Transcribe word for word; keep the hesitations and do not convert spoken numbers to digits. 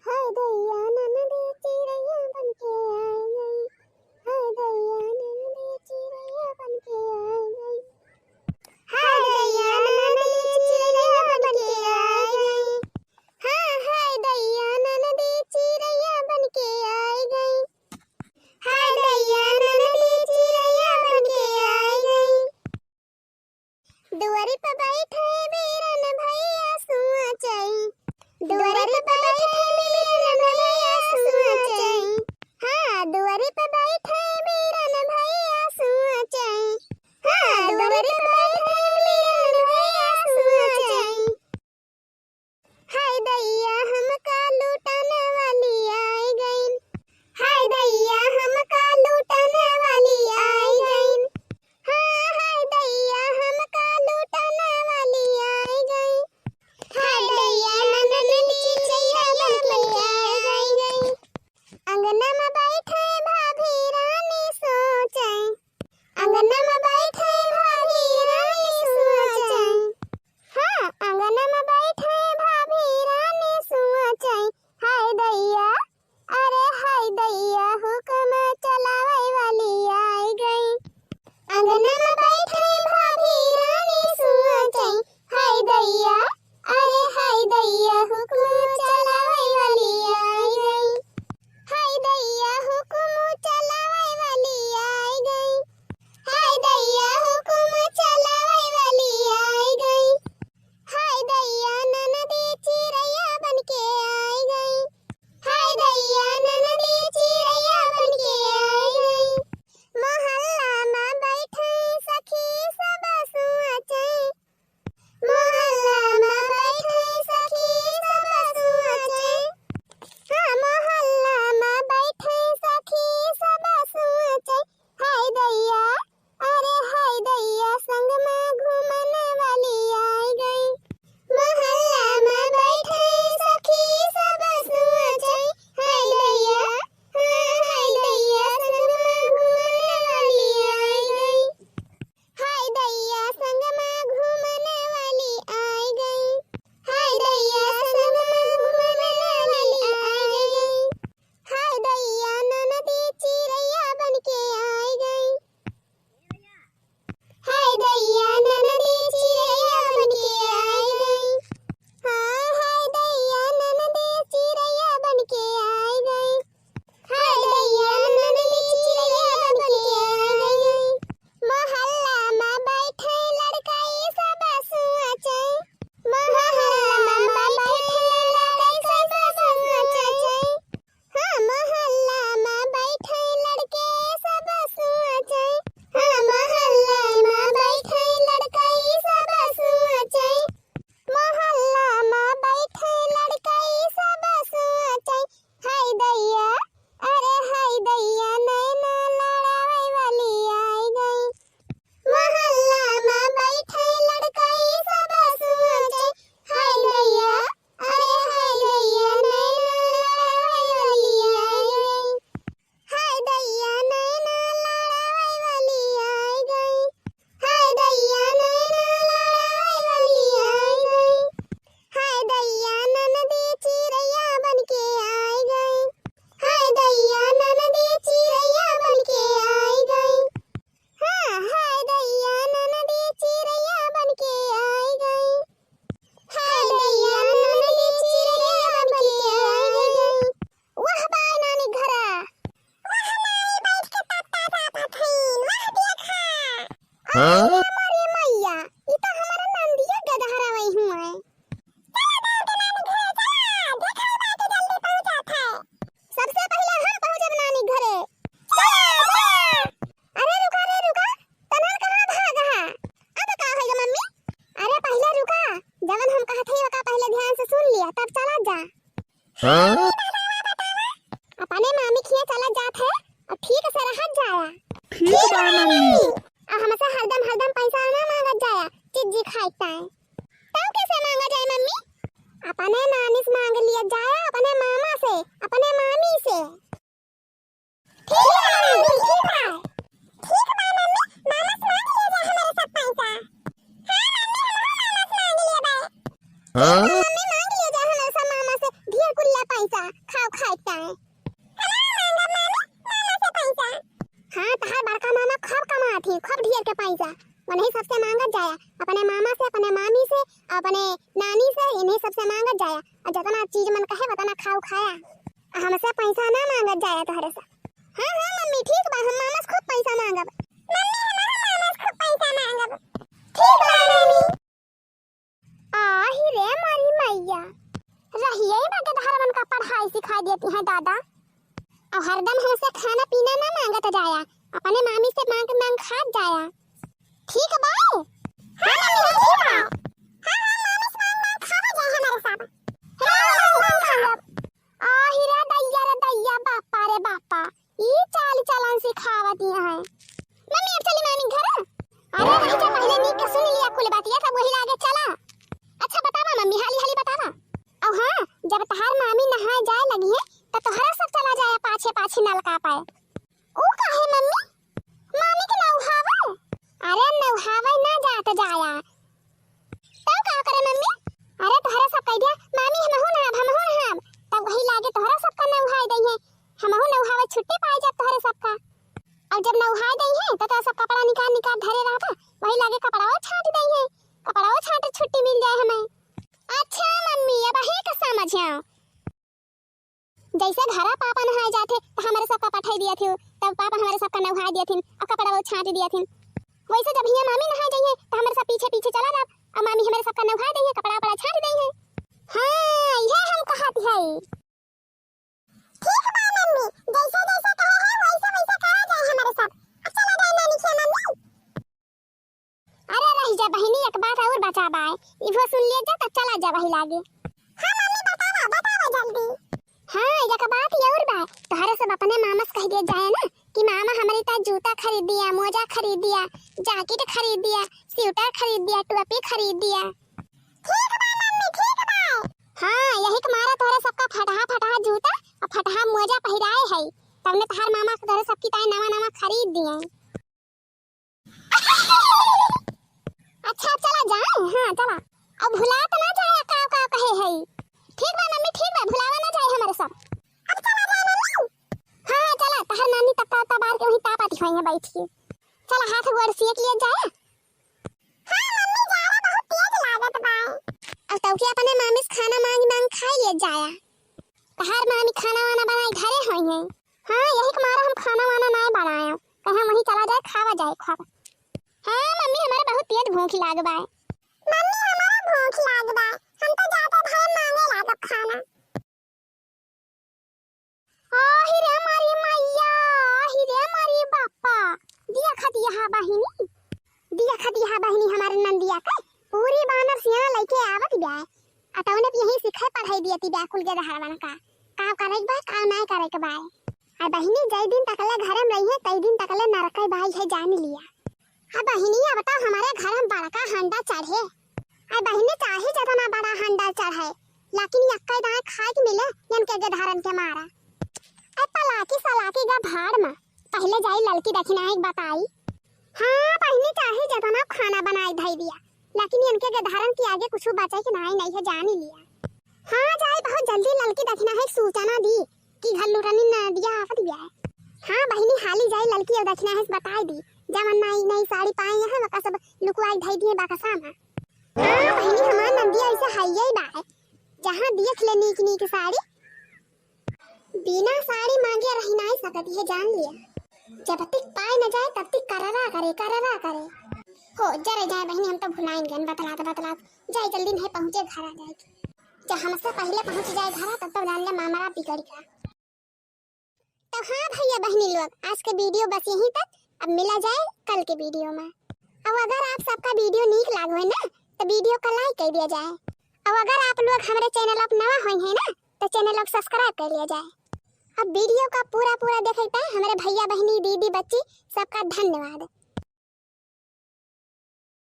हाय दैया ननदी चिरैया बन के आई गई, हाय दैया ननदी चिरैया बन के आई गई, हाय दैया ननदी चिरैया बन के आई गई, हाँ, हाय दैया ननदी चिरैया बन के आई गई, हाय दैया ननदी चिरैया बन के आई गई। दुआरी पे बैठे बीरन भैया सोचई, दुआरी पे बैठे बीरन भैया सोचई, हाँ, दुआरी पे बैठे बीरन भैया सोचई, हाँ, दुआरी पे बैठे बीरन भैया सोचई। हाय दैया हमका लूटन वाली आई गईन, हाय दैया हमका लूटन वाली आई गईन, हाँ, हाय दैया हमका लूटन वाली आई गईन, हाय दैया ननदी चिरैया बन के आई गईन। अंगना में बैठे भाभी रानी सोचई, अंगना में बैठे भाभी रानी सोचई, हाँ, अंगना में बैठे भाभी रानी सोचई, हाय दैया, अरे हाय दैया, हुक्म चलावे वाली आई गई। अंगना में बैठे भाभी रानी सोचई, हाय दैया, अरे हाय दैया, हुक्म चलावे वाली आई गई। हाय दैया, हुक्म चलावे वाली आई गई। हाय दैया, हुक्म चलावे वाली आई गई। हाय दैया, ननदी चिरैया बन के आई गई। हाय दैया, ननदी चिरैया बन के आई गई। मोहल्ला में बैठे सखी सब सोचई, मोहल्ला में बैठे सखी सब सोचई, हाँ, मोहल्ला में बैठे सखी सब सोचई, हाय दैया, अरे हाय दैया, संग में घूमन वाली आई गई। मोहल्ला में बैठे सखी सब सोचई, हाय दैया, हाँ, हाय दैया, संग में घूमन वाली आई गई। हाय दैया, संग में घूमन वाली आई गई। हाय दैया, संग में घूमन वाली आई गई। हाय दैया, ननदी चिरैया बन के आई गई। हाय दैया, ननदी चिरैया बन के आई गई। हाँ, हाय दैया, ननदी चिरैया बन के आई गई। हाय दैया, ननदी चिरैया बन के आई गई। मोहल्ला में बैठे लड़कई सब सोचई, मोहल्ला में बैठे लड़कई सब सोचई, हाँ, मोहल्ला में बैठे लड़के सब सोचई, हाँ, मोहल्ला में बैठे लड़कई सब सोचई, मोहल्ला में बैठे लड़कई सब सोचई, हाय दैया, अरे हाय दैया, नैना लड़ावे वाली आई गई। मोहल्ला में बैठे लड़कई सब सोचई, हाय दैया, अरे हाय दैया, नैना लड़ावे वाली आई गई। हाय दैया, नैना लड़ावे वाली आई गई। हाय दैया, नैना लड़ावे वाली आई गई। हाय दैया, ननदी चिरैया बन के आई गई। हाय दैया, ननदी चिरैया बन के आई गई। हाँ, हाय दैया, ननदी चिरैया बन के आई गई। हाय दैया, ननदी चिरैया बन के आई गई। वाह बाय नानी घरा। वाह माई, बैठ के पत्ता काटत हईन। वाह देखा। हाँ? अरे मोरे मैया, ई तो हमारा नंदिया गदहरा वही हुआ है। चला गाँव के नानी घरे चला, देखा बाटे जल्दी पहुँचत है। सबसे पहले हम पहुँचब नानी घरे। चला, चला। अरे रुका रे रुका, तनन कहाँ भाग हा? अब का होइगा मम्मी? अरे पहले रुका, जवन हम कहत हई ओका पहले ध्यान से सुन लिया, तब चला जा। हाँ? अपने मामी खिया चला जात है और ठीक से रहत जाया। ठीक बा मम्मी। आ हमसे हरदम हरदम पैसा ना मांगत जाया, चिज्जी खाए टाइम। तब कैसे मांगा जाए मम्मी? अपने नानी से मांग लिया जाया, अपने मामा से, अपने मामी से। ठीक बा मम्मी, ठीक बा। ठीक बा मम्मी, मामा से मांग लिया जाए हमारे सब पैसा। हाँ मम्मी, हमहू मामा से मांग लिया जाए। हाँ? मम्मी, मांग लिया जाए हमारे सब मामा से ढेर कुल्ला पैसा। सबसे मांगत जाया, और जतना चीज मन कहे वतना खाऊ खाया। आ हमसे पैसा ना मांगत जाया तोहरे से। हाँ, हाँ मम्मी, ठीक बा, हम मामा से खूब पैसा मांगब। मम्मी, हमारा मामा से खूब पैसा मांगब। ठीक बा मम्मी। आही रे मोरी मैया, रहिए बा के धारवन का पढ़ाई सिखाई देती हैं दादा। और हरदम हमसे खाना पीना ना मांगत जाया, अपने मामी से मांग मांग खात जाया। ठीक बा? हाँ मम्मी, ठीक बा। हाँ, हाँ, मामी से मांग मांग खावा जाए हमारे साथ। हाँ, मांग मांग खावा। आही रे दैया रे दैया, बापा रे बापा, ई चाल चलन सिखावत ही हैं। मम्मी, अब चली मामी घर। अरे रह जा, पहले नीक के सुन लिया कुल बतिया, तब वही लागे चला। अच्छा बतावा मम्मी, हाली हाली बतावा। और हाँ, जब तहार मामी नहाए जाए लगी है, तो तोहरा सब चला जाए पाछे पाछे नलका पाए। ऊ काहे मम्मी? मामी के नौहावे? अरे नौहावे ना जात जाया। तब का करे मम्मी? अरे तोहरे सब कह दिया, "मामी हमहू नहाब, हमहू नहाब।" तब वही लागे तोहरा सबका नौहाए दइहे, हमहू नौहावे छुट्टी पाए जब तोहरे सबका। और जब नौहाए दइहे तो तोहरा सब कपड़ा निकाल निकाल धरे रहबा, वही लागे कपड़ा वो छाट दइहे, कपड़ा वो छाट छुट्टी मिल जाए हमें। अच्छा मम्मी, अब अही का समझ आओ। जैसे घरा पापा नहाए जात है, तो हमरे सबका पठाई दिया थी, तब पापा हमरे सबका नहाए दिया थी, और कपड़ा वो छाट दिया थी। वैसे जब हियाँ मामी नहाए जाइए, तो हमरे सब पीछे पीछे चला जाब, और मामी हमरे सबका नहाए दइहे, कपड़ा वपड़ा छाट दइहे। हाँ, यह हम कहत है। ठीक बा मम्मी, जैसे जैसे कहे है, वैसे वैसे करा जाए हमरे सब। अब चला जाए नानी के मम्मी। अरे रह जा बहिनी, एक बात और बचा बाय, इहो सुन लिया जा, तब चला जा वही लागे। हाँ मम्मी, बतावा, बतावा जल्दी। हाँ, एक बात और बा, तोहरे सब अपने मामा से कह दिया जाए ना कि मामा हमरी ता जूता खरीद दिया, मोजा खरीद दिया, जैकेट खरीद दिया, स्वेटर खरीद दिया, टोपी खरीद दिया। ठीक बा मम्मी, ठीक बा। हाँ, यही के मारा तोहरे सबका फटहा फटहा जूता और फटहा मोजा पहिराए है, तबने तोहार मामा के तोहरे सबकी ताई नवा नवा खरीद दिए। अच्छा, अब चला जाए? हाँ, चला। अब भुला तो ना जाए, का, का कहे है। ठीक बा मम्मी, ठीक बा, भुलावा ना जाए हमरे सब। अब चला जाए मम्मी। हाँ, चला, तहर नानी तब, तब, तब आर के वहीं तापाती होई है बैठ के। चला, हाथ गोड़ सेक लिया जाए। हाँ मम्मी, जाड़ा बहुत तेज लागत बा। अब तब के अपने मामी से खाना मांग मांग खाई लिया जाए। तहार मामी खाना वाना बनाई घरे होई है। हाँ, यही के मारा हम खाना वाना नाय बनाए, कहे वहीं चला जाए, खावा जाए खूब। हाँ मम्मी, हमारा बहुत तेज भूख लाग बा। मम्मी, हमारा भूख लाग बा, हम तो जाते भाई मांगे लागब खाना। आही रे मारी मैया, आही रे मारी बापा, दिया खतिया बहिनी, दिया खतिया बहिनी हमारे नंदिया के पूरी बानर सियाना लइके आवत बा। आ तौने पे यही सिखाए पढ़ाई दिया ती बा कुल के दहाड़वन का, का करे के बा, का नाय करे के बा। आ बहिनी, जय दिन तकले घरे में रही है, तई दिन तकले नरके बाई है, जान लिया। आ बहिनी, अब तो हमारे घर में बड़का हंडा चढ़े। आ बहिनी, चाहे जतना बड़ा हंडा चढ़े, लेकिन यक्के दाएं खाए के मिले, इनके गेदहरन के मारा। आ पलाकी सलाकी गा भाड़ में, पहले जाई ललकी दखिनाही के बताई। हाँ बहिनी, चाहे जतना खाना बनाए धई दिया, लेकिन इनके गेदहरन के आगे कुछ बचे के नाई नहीं है, जान लिया। हाँ जाई, बहुत जल्दी ललकी दखिनाही के सूचना दी कि घर लुटनी नदिया आवत बिया। हाँ बहिनी, हाली जाई ललकी और दखिनाही से बताई दी, जवन नई नई साड़ी पाई है, वका सब लुकवाई धई दिए बकसा में। हाँ बहिनी, हमार नंदिया ऐसे हाइये बा है, जहाँ देख ले नीक नीक साड़ी, बिना साड़ी मांगे रही नाई सकत है, जान लिया। जब तक पाए न जाए, तब तक कररा करे, कररा करे। हो, जरे जाए बहिनी, हम तो भुलाइन गए बतलात बतलात। जाए जल्दी, नहीं पहुँचे घर आ जाए। जब हमसे पहले पहुँच जाए घर, तब तो जान ले मामला बिगड़ गया। तो हाँ भैया बहिनी लोग, आज के video बस यहीं तक। अब मिला जाए कल के video में। अब अगर आप सबका video नीक लाग होए ना, तो video का like कर दिया जाए। अब अगर आप लोग हमारे channel पर नवा होए हैं ना, तो channel को subscribe कर लिया जाए। अब video का पूरा पूरा देखे पाए हमारे भैया बहिनी दीदी बच्ची सबका धन्यवाद।